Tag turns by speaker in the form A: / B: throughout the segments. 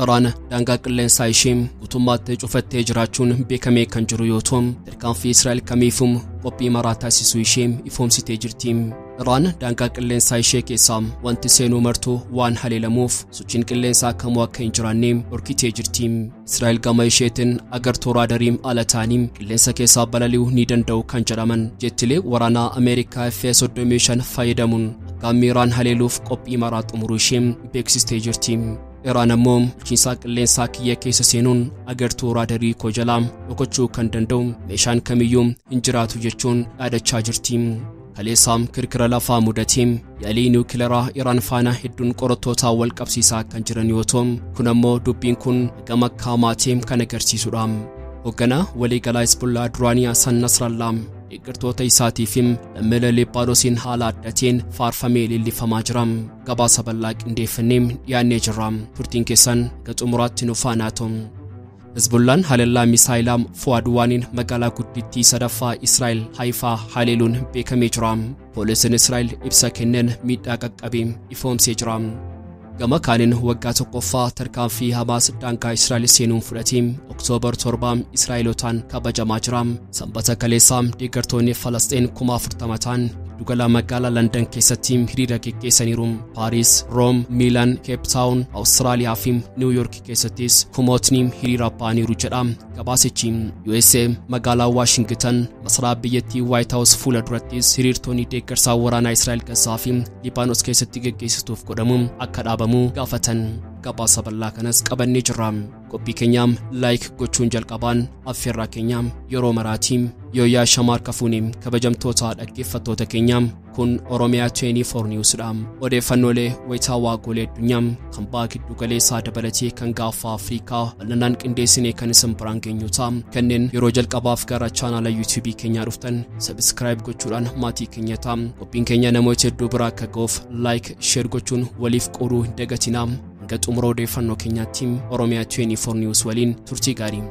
A: Iraan daangaa qilleensaa ishee guutummaatti cufattee jiraachuun beekamee kan jiru yoo ta'u, tarkaanfii Israa'el kamiifuu qophii maraa taasisuu ishee ifoomsitee jirti. Iraan daangaa qilleensaa ishee keessaa wanti seenuu martuu waan haleelamuuf sochiin qilleensaa kamuu akka hin jiraanne dhorkitee jirti. Israa'el gama isheetiin agartuu raadarii ala ta'anii qilleensa keessaa balali'uu ni danda'u kan jedhaman jettilee waraanaa Ameerikaa F-35 fayyadamuun aggaammii Iraan haleeluuf qophii maraa xumuruu ishee beeksistee jirti. Iraan ammoo bulchiinsa qilleensaa kiyya keessa seenuun agartuu raadarii koo jalaa dhokachuu kan danda'u meeshaan kamiyyuu hin jiraatu jechuun dhaadachaa jirti. Kaleessaam kirkira lafaa mudatee yaalii niwukilaraa Iraan faana hedduun qorattootaa wal qabsiisaa kan jiran yoo ta'u, kun ammoo dubbiin kun gama kaamaatee kan agarsiisudha. Hoogganaa waliigalaa Hizbullaa duraanii Hasan Nasrallaa deeggartoota isaatiif lammiilee Libaanoosiin haala adda ta'een faarfamee leellifamaa jira. Gabaasa bal'aa qindeeffannee dhiyaannee jirra. Turtiin keessan hanga xumuraatti nu faana ta'u. Hizbullaan haleellaa misaayilaa Fuwaad Waaniin magaalaa guddittii sadaffaa Israa'el Haayifaa haleeluun beekamee jira. Poolisiin Israa'el ibsa kenneen miidhaa qaqqabee ifoomsee jira. Gama kaaniin waggaa tokkoffaa tarkaanfii Hamaas daangaa Israa'el seenuun fudhatee Oktoobar 7 Israa'elotaan kabajamaa jira. Sanbata kaleessaa deeggartoonni Falasxiin 40,000 ta'an giddugala magaalaa Landan keessatti hiriira geggeessaniiru. Paariis, Room, Miilaan, Keep Taawun, Awustiraaliyaa fi Niw Yoork keessattis kumootni hiriira ba'aniiru jedha gabaasichi. USA magaalaa Waashingitan masaraa biyyattii Waayit Haawus fuula durattis hiriirtonni deeggarsaa waraanaa Israa'el Gazaa fi Libaanos keessatti geggeessituuf godhamu akka dhaabamu gaafatan. Gabaasa bal'aa kanas qabannee jirra. Qophii keenyaam like gochuun jalqabaan affeerraa keenyaam yeroo maraatiin yooyaa shamaar kafuuniin kabajamtoota dhaggeeffattoota keenyaam kun Oromiyaa 24 News dha. Odeeffannoolee wayitaawaa golee addunyaam kan baha giddu galeessaa dabalatee kan gaafa Afrikaa bal'inaan qindeessinee kan isin biraan geenyu ta'a. Kanneen yeroo jalqabaaf gara chaanaala YouTube keenyaa dhuftan subscribe gochuudhaan maatii keenya ta'a. Qophiin keenya namoota hedduu biraa akka ga'uuf like, share gochuun waliif qooduu hin dagatinaa. Hanga xumura odeeffannoo keenyaatti Oromiyaa 24 News waliin turtii gaarii.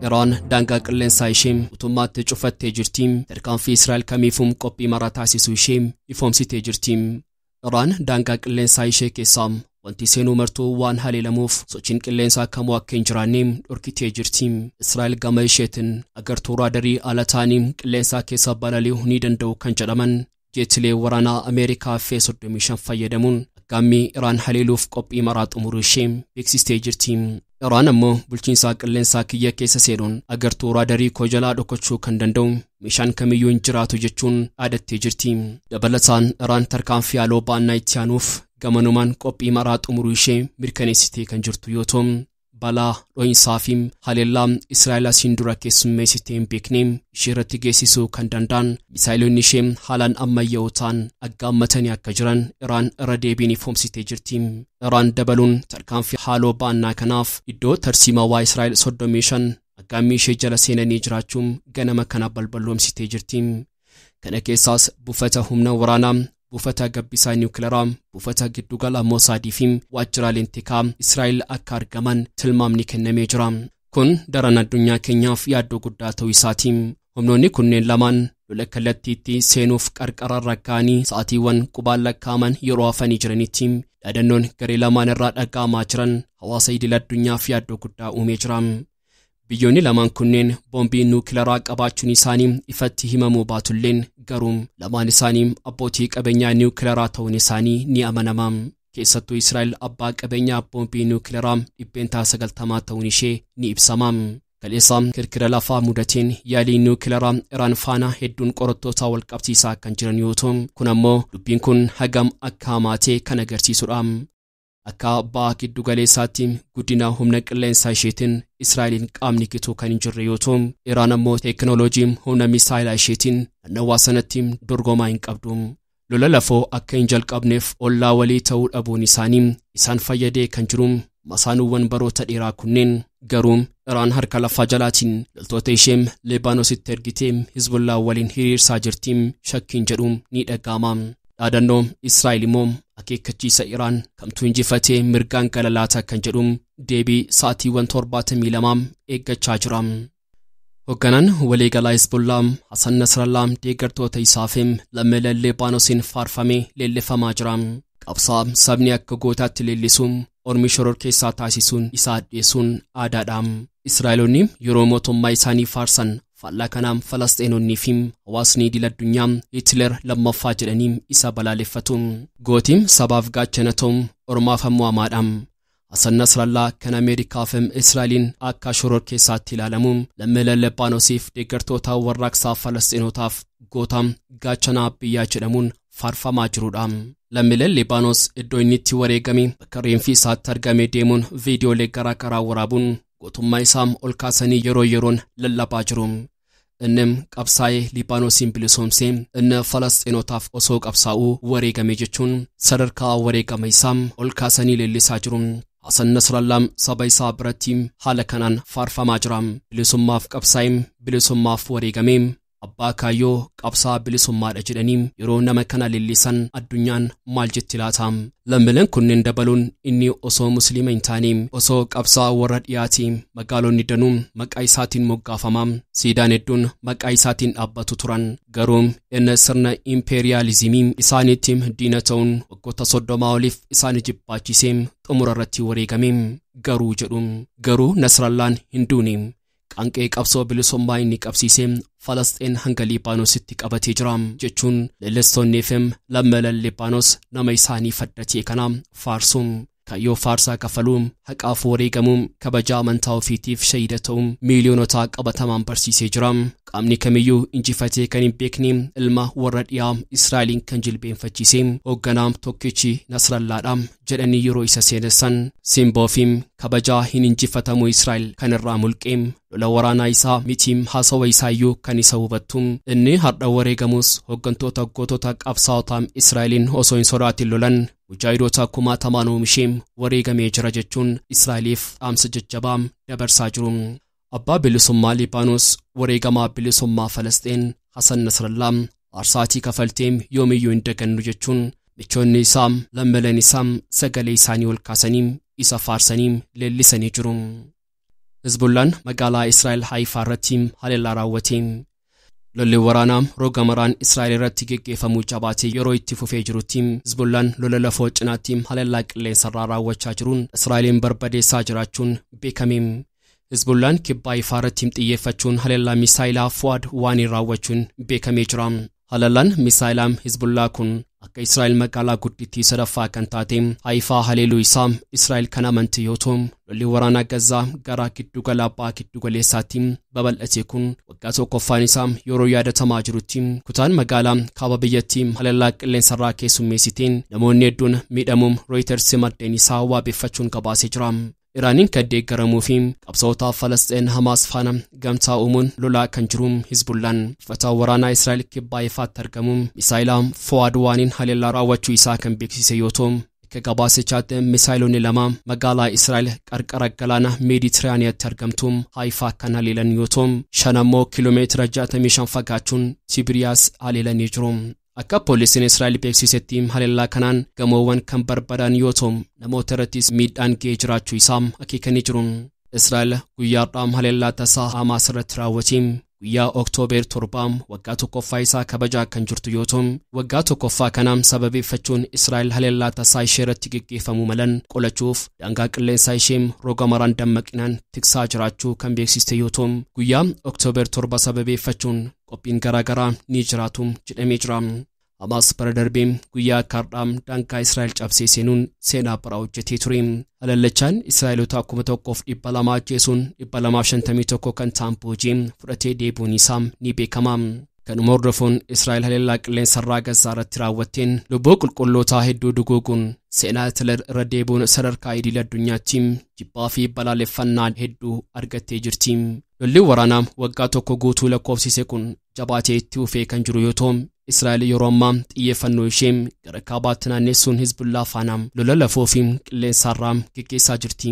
A: Iraan daangaa qilleensaa ishee guutummaatti cufattee jirti. Tarkaanfii Israa'el kamiifuu qophii maraa taasisuu ishee ifoomsitee jirti. Iraan daangaa qilleensaa ishee keessaa wanti seenuu martuu waan haleelamuuf sochiin qilleensaa kamuu akka hin jiraanne dhorkitee jirti. Israa'el gama isheetiin agartuu raadarii ala ta'anii qilleensaa keessa balali'uu ni danda'u kan jedhaman jeetilee waraanaa Ameerikaa F-35 fayyadamuun aggaammii Iraan haleeluuf qophii maraa xumuruu ishee beeksistee jirti. Iraan ammoo bulchiinsa qilleensaa kiyya keessa seenuun agartuu raadarii koo jalaa dhokachuu kan danda'u meeshaan kamiyyuu hin jiraatu jechuun dhaadattee jirti. Dabalataan Iraan tarkaanfii haaloo ba'annaa itti aanuuf gamanumaan qophii maraa xumuruu ishee mirkaneessitee kan jirtu yoo ta'u, balaa dho'insaa fi haleellaa Israa'el asiin dura keessummeessitee hin beekne ishee irratti geessisuu kan danda'an misaayilonni ishee haalaan ammayyaa'oo ta'an aggaammatanii akka jiran Iraan irra deebiin ifoomsitee jirti. Iraan dabaluun tarkaanfii haaloo ba'annaa kanaaf iddoo tarsiimawaa Israa'el 35 aggaammii ishee jala seenanii jiraachuun ganama kana balballoomsitee jirti. Kana keessaas buufata humna waraanaa, buufata gabbisaa niwukilaraa, buufata giddugala Moosaadii fi waajjiraaleen tikaa Israa'el akka argaman tilmaamni kennamee jira. Kun daran addunyaa keenyaaf yaaddoo guddaa ta'uu isaati. Humnoonni kunneen lamaan lola kallattiitti seenuuf qarqara ragga'anii sa'aatiiwwan qubaan lakkaa'aman yeroo hafanii jiranitti dhaadannoon garee lamaan irraa dhaga'amaa jiran hawaasa idil addunyaaf yaaddoo guddaa uumee jira. Biyyoonni lamaan kunneen boombii niwukilaraa qabaachuun isaanii ifatti himamuu baatulleen garuu lamaan isaanii abbootii qabeenyaa niwukilaraa ta'uun isaanii ni amanama. Keessattuu Israa'el abbaa qabeenyaa boombii niwukilaraa 90% ta'uun ishee ni ibsama. Kaleessa kirkira lafaa mudateen yaalii niwukilaraa Iraan faana hedduun qorattoota wal qabsiisaa kan jiran yoo ta'u, kun ammoo dubbiin kun hagam akka hamaa kan agarsiisudha. Akka baha giddu galeessaatti guddina humna qilleensaa isheetiin Israa'eliin qaamni kituu kan hin jirre yoo ta'u, Iraan ammoo teekinooloojii humna misaayilaa isheetiin naannawaa sanatti dorgomaa hin qabdu. Lola lafoo akka hin jalqabneef ollaa walii ta'uu dhabuun isaanii isaan fayyadee kan jiru masaanuuwwan baroota dheeraa kunneen garuu Iraan harka lafaa jalaatiin loltoota ishee Libaanoositti ergitee Hizbullaa waliin hiriirsaa jirti shakkiin jedhu ni dhaga'ama. Dhaadannoo Israa'el immoo akeekkachiisa Iraan kamtu injifatee mirgaan gala laata kan jedhu deebii sa'aatiiwwan 72 eeggachaa jira. Hoogganaan waliigalaa Hizbullaa Hasan Nasrallaa deeggartoota isaaf lammiilee Libaanoosiin faarfamee leellifamaa jira. Qabsaa sabni akka gootaatti leellisuun ormi shororkeessaa taasisuun isa addeessuun aadaadha. Israa'eloonni yeroo mootummaa isaanii faarsan faallaa kanaan Falasxeenonnii fi hawaasni idil addunyaa Hitler lammaffaa jedhanii isa balaaleffatu. Gootiin sabaaf gaachana ta'u ormaaf ammoo hamaadha. Hasan Nasrallaa kan Ameerikaa fi Israa'eliin akka shororkeessaatti ilaalamu lammiilee Libaanoosiif deeggartoota warraaqsaa Falasxeenotaaf goota gaachanaa biyyaa jedhamuun faarfamaa jirudha. Lammiileen Libaanoos iddoo inni itti wareegame bakka reenfi isaatti argame deemuun viidiyoolee garaa garaa waraabuun gootummaa isaa ol kaasanii yeroo yeroon lallabaa jiru. Inni qabsaa'ee Libaanoosiin bilisoomsee inni Falasxeenotaaf osoo qabsaa'uu wareegame jechuun sadarkaa wareegama isaa ol kaasanii leellisaa jiru. Hasan Nasrallaa saba isaa biratti haala kanaan faarfamaa jira. Bilisummaaf qabsaa'ee bilisummaaf wareegame abbaa kaayyoo qabsaa bilisummaadha jedhanii yeroo nama kana leellisan addunyaan maal jetti laata? Lammiileen kunneen dabaluun inni osoo musliima hin taane osoo qabsaa warra dhiyaate magaalonni danuu maqaa isaatiin moggaafamaa siidaan hedduun maqaa isaatiin dhaabbatu turan. Garuu inni sirna impeeriyaalizimii isaaniitti diina ta'uun waggoota 30 oliif isaan jibbaachisee xumura irratti wareegame. Garuu jedhu garuu Nasrallaan hin duune. Qaanqee qabsoo bilisummaa inni qabsiisee Falasxeen hanga Libaanoositti qabatee jira jechuun leellistoonni fi lammiileen Libaanos nama isaanii faddatee kana faarsuun kaayyoo faarsaa kafaluun haqaaf wareegamuun kabaja amantaa ofiitiif shahiida ta'uun miiliyoonota qabatamaan barsiisee jira. Qaamni kamiyyuu injifatee kan hin beekne ilma warra dhiyaa Israa'eliin kan jilbeenfachiise hoogganaa tokkichi Nasrallaadha jedhanii yeroo isa seenessan simboo fi kabajaa hin injifatamu Israa'el kan irraa mulqee lola waraanaa isaa mitiim haasawa isaayyuu kan isa hubattu inni har'a wareegamus hooggantoota gootota qabsaa'ota Israa'eliin osoo hin sodaatin lolan mujaahidoota kumaatamaan oomishee wareegamee jira jechuun Israa'eliif dhaamsa jajjabaa dabarsaa jiru. Abbaa bilisummaa Libaanoos wareegamaa bilisummaa Falasxeen Hasan Nasrallaa aarsaatii kafaltee yoomiyyuu hin dagannu jechuun michoonni isaa lammiileen isaa sagalee isaanii ol kaasanii isa faarsanii leellisanii jiru. Hizbullaan magaalaa Israa'el Haayifaa irratti haleellaa raawwate. Lolli waraanaa roga maraan Israa'el irratti geggeeffamuu jabaatee yeroo itti fufee jirutti Hizbullaan lola lafoo cinaatti haleellaa qilleensarraa raawwachaa jiruun Israa'eliin barbadeessaa jiraachuun beekame. Hizbullaan kibba Haayifaa irratti xiyyeeffachuun haleellaa misaayilaa Fuwaad waan raawwachuun beekamee jira. Haleellaan misaayilaa Hizbullaa kun akka Israa'el magaalaa guddittii sadaffaa kan taate Haayifaa haleeluu isaa Israa'el kan amante yoo ta'u lolli waraanaa Gazaa gara giddugala baha giddugaleessaatti babal'ate kun waggaa tokkoffaan isaa yeroo yaadatamaa jirutti kutaan magaalaa kaaba biyyattii haleellaa qilleensarraa keessummeessiteen namoonni hedduun miidhamuun Reuters maddeen isaa waabeffachuun gabaasee jira. Iraaniin kan deeggaramuu fi qabsaa'ota Falasxeen Hamaas faana gamtaa uumuun lolaa kan jiru Hizbullaan buufata waraanaa Israa'el kibba Haayifaatti argamuun misaayilaa Fuwaad waaniin haleellaa raawwachuu isaa kan beeksise yoo ta'u akka gabaasichaatti misaayilonni lama magaalaa Israa'el qarqara galaana Meeditiraaniyaatti argamtu Haayifaa kan haleelan yoo ta'u shan ammoo kiiloomeetira 65 fagaachuun Tibiriyaas haleelanii jiru. Akka poolisiin Israa'el beeksisetti haleellaa kanaan gamoowwan kan barbaadan yoo ta'u namoota irrattis miidhaan ga'ee jiraachuu isaa akeekanii jiru. Israa'el guyyaadhaan haleellaa tasaa Hamaas irratti raawwate guyyaa Oktoobeer 7 waggaa tokkoffaa isaa kabajaa kan jirtu yoo ta'u waggaa tokkoffaa kanaan sababeeffachuun Israa'el haleellaa tasaa ishee irratti geggeeffamuu malan qolachuuf daangaa qilleensaa ishee roga maraan dammaqinaan tiksaa jiraachuu kan beeksiste yoo ta'u guyyaa Oktoobeer 7 sababeeffachuun qophiin garaagaraa ni jiraatu jedhamee jira. Hamaas bara darbee guyyaa kaardhaa daangaa Israa'el cabsee seenuun seenaa biraa hojjetee ture. Haleellichaan Israa'eloota 1200 ajjeesuun 251 kan ta'an boojii fudhatee deebi'uun isaa ni beekama. Kanuma hordofuun Israa'el haleellaa qilleensarraa Gazaa irratti raawwatteen lubbuu qulqullootaa hedduu duguuguun seenaa Hitler irra deebi'uun sadarkaa idil addunyaatti jibbaa fi balaaleffannaa hedduu argattee jirti. Lolli waraanaa waggaa tokko guutuu lakkoofsise kun jabaatee itti fufee kan jiru yoo ta'u Israa'el yeroo ammaa xiyyeeffannoo ishee gara kaabaatti naannessuun Hizbullaa faana lola lafoo fi qilleensarraa geggeessaa jirti.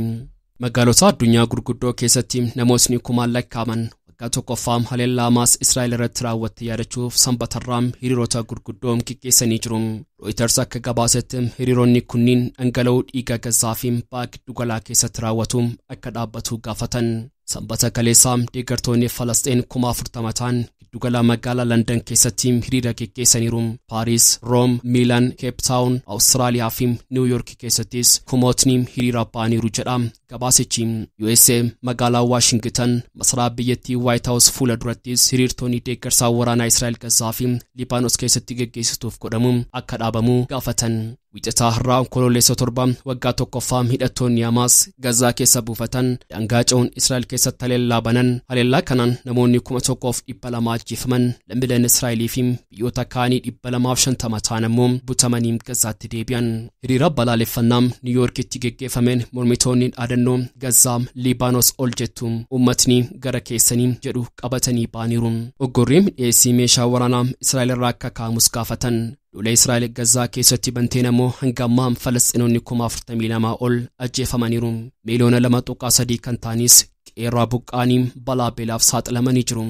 A: Magaalota addunyaa gurguddoo keessatti namootni kumaan lakkaa'aman Waggaa tokkoffaa haleellaa Hamaas Israa'el irratti raawwatte yaadachuuf sanbatarraa hiriirota gurguddoo geggeessanii jiru. Reuters akka gabaasetti hiriironni kunniin dhangala'uu dhiiga Gazaa fi ba'a giddugalaa keessatti raawwatu akka dhaabbatu gaafatan. Sanbata kaleessaa deeggartoonni Falasxiin 40,000 ta'an giddugala magaalaa London keessatti hiriira geggeessaniiru. Paaris, Room, Miilan, Cape Town, Awustiraaliyaa fi Niw Yoork keessattis kumootni hiriira ba'aniiru jedha gabaasichi. USA magaalaa Waashingtan masaraa biyyattii White House fuula durattis hiriirtonni deeggarsaa waraanaa Israa'el Gazaa fi Libaanos keessatti geggeessituuf godhamu akka dhaabamu gaafatan. Wiixataa har'aa Onkoloolessa 7 waggaa tokkoffaa hidhattoonni Hamaas Gazaa keessa buufatan daangaa ce'uun Israa'el keessatti haleellaa banan. Haleellaa kanaan namoonni 1,200 ajjeefaman, lammiileen Israa'elii fi biyyoota kaanii 250 ta'an ammoo butamanii Gazaatti deebi'an. Hiriira balaaleffannaa Niw Yoorkitti geggeeffameen mormitoonni dhaadannoo Gazaa Libaanos ol jettu uummatni gara keessanii jedhu qabatanii ba'aniiru. Oggorri dhiyeessii meeshaa waraanaa Israa'el irraa akka ka'amus gaafatan. Lola Israa'el Gazaa keessatti banteen ammoo hanga ammaa Falasxiinonni 42,000 ol ajjeefamaniiru. Miiliyoona 2.3 kan ta'anis qeerraa buqqaanii balaa beelaaf saaxilamanii jiru.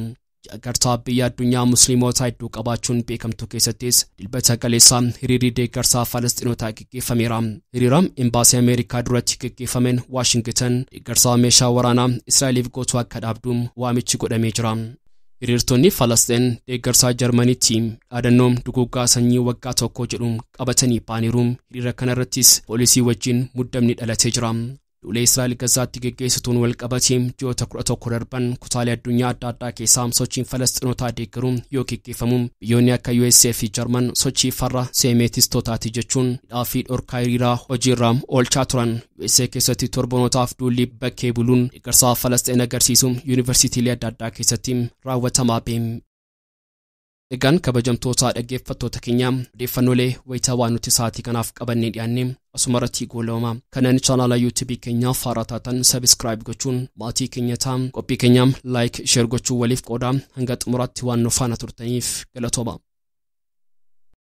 A: Jakartaa biyya addunyaa musliimoota hedduu qabaachuun beekamtu keessattis dilbata kaleessaa hiriirri deeggarsaa Falasxiinotaa geggeeffameera. Hiriira imbaasii Ameerikaa duratti geggeeffameen Waashingtan deeggarsaa meeshaa waraanaa Israa'eliif gootu akka dhaabdu waamichi godhamee jira. Hiriirtonni Falasxiin deeggarsaa Jarmaniitti dhaadannoo duguuggaa sanyii waggaa tokko jedhu qabatanii ba'aniiru. Hiriira kanarrattis poolisii wajjin muddamni dhalatee jira. Duula Israa'el Gazaatti geggeessituun wal qabatee ji'oota 11 darban kutaalee addunyaa adda addaa keessaa sochiin Falasxiinotaa deeggaruun yoo geggeeffamu biyyoonni akka USA fi Jarman sochii farra seemeetistootaati jechuun hidhaa fi dhorkaa hiriiraa hojiirra oolchaa turan. USA keessatti torbanootaaf duulli bakkee buluun deeggarsa Falasxiin agarsiisu yuunivarsiitiilee adda addaa keessatti raawwatamaa ba'e. Egaan kabajamtoota dhaggeeffattoota keenya, odeeffannoolee wayitaawaa nuti sa'aatii kanaaf qabannee dhiyaanne asumarratti goolabama. Kanneen chaanaala YouTube keenyaaf haaraa taatan subscribe gochuun maatii keenya ta'aa, qophii keenyaam like, share gochuun waliif qooda. Hanga xumuraatti waan nu faana turtaniif galatooma.